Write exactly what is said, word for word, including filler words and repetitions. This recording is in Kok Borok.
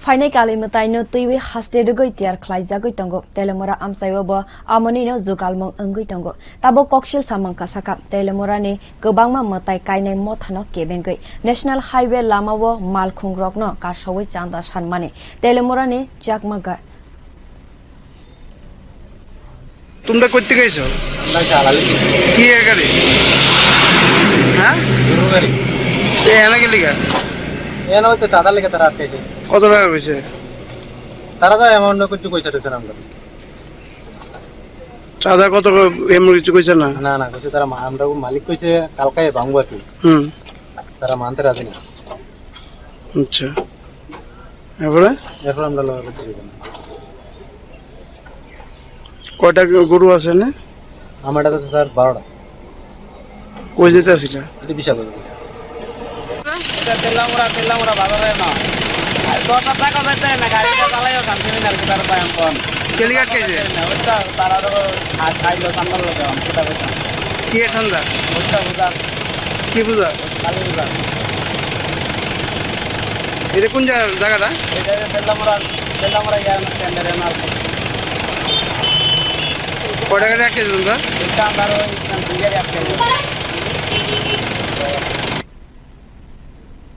Phainai kali mwtaino twiwi haste rwgwi tiyar khlaijagwi tongo. Telemura amchaio bo amonino jugalmung wngwi tongo. Tabuk koksil samung kasakha. Telemurani kwbangma mwtai kainai mothano kebengwi National Highway lamao malkhungrokno kasawi chanda sanmani Telemurani chakma ga-, তোমরা কোথা থেকে এসো? আমরা চালালি। কি এর গাড়ি? হ্যাঁ? গরুর গাড়ি। এ, এনে গেলি গা? এনে হয়তো চাঁদা লেগে তারা আটকাইছে। কত টাকা কইছে? তারা তো অ্যামাউন্ট কিছু পয়সা দিয়েছে না আমরা। চাঁদা কত ক-, এমন কিছু কইছে না? না, না, কইছে তারা মা-, আমরা ও মালিক কইছে কালকে ভাঙবো আর কি। হুম। তারা মানতে রাজি না। আচ্ছা। এরপরে? এরপর আমরা লড়াই করতে পারি না। কয়টা গ-, গরু আছে না? আমার এটা তো স্যার বারোটা। কই যেতে আসিলা? এটা বিশাল গরু। এটা তেলামুড়া, তেলামুড়া বাজারে না। আর দশটা টাকা বেচে না, গাড়িটা চালাইও শান্তি নেই আর কি, তার পায় এখন। কেলিঘাট কে যে? না, ওইটা তারা তো আজ আইলো, সামনে লোক এখন, কোথা বেচে? কি এর সন্ধ্যা? ওইটা বুঝা। কি পূজা? কালী পূজা। এটা কোন জায়গা, জায়গাটা? এটা যে তেলামুড়া, তেলামুড়া ইয়ার স্ট্যান্ডার্ড এমআরপি। কয় টাকা করে এক কেজি তোমরা? এটা আমরা ওই বিঘার এক কেজি।